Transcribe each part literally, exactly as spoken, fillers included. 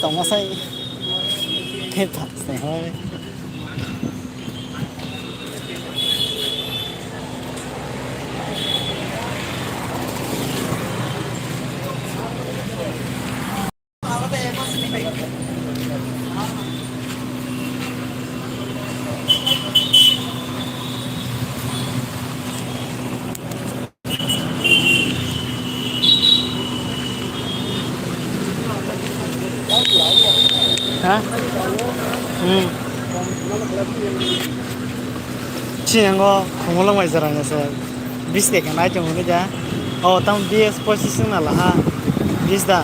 Tongma sai. Khe thak sai hoi. Ha? Hmm. Chinango khumulwng bai jora nese. Bis de kanai tong ni ja. O tam B S position na la ha. Bis da.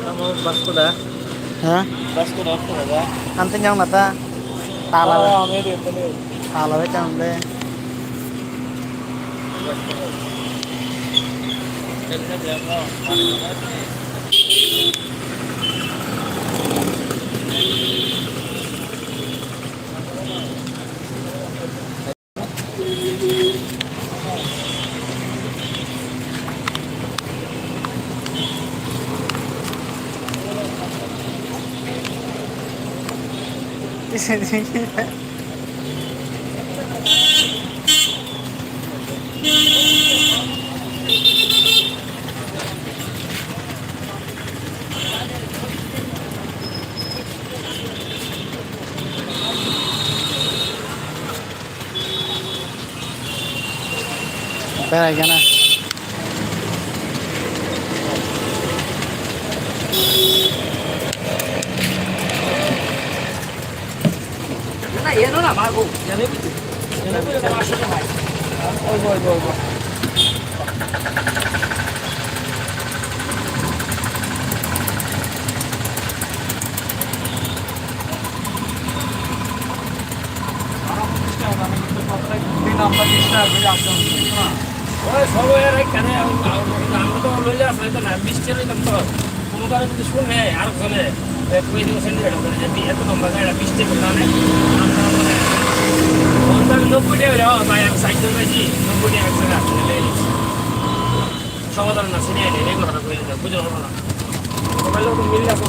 Tamo Basko da? Ha? Basko da, Basko da. Ante nyong nata. Tala. Oh, ame de, ame de. Tala de chang de. Berai gana. ওই সব এর এখানে আম-, আম-, আমরা তো লইলে আসলে তো না, বৃষ্টি হলে তো কোনো কারণে যদি শুনে আর চলে, এ, তুমি যদি সেন্ড করে, যদি এত লম্বা গাড়ি বৃষ্টি হলে অনেক, আমরা মানে পঞ্চাশ নব্বই টাকা যাওয়া ভাই, আমি সাইকেল পাইছি, নব্বই টাকা একশো টাকা আসলে লেগে গেছে। সমাধান না, সিনিয়র নেই, এই কথাটা বলে দিতে, বুঝে হলো না। মোবাইল তো মিল আছে।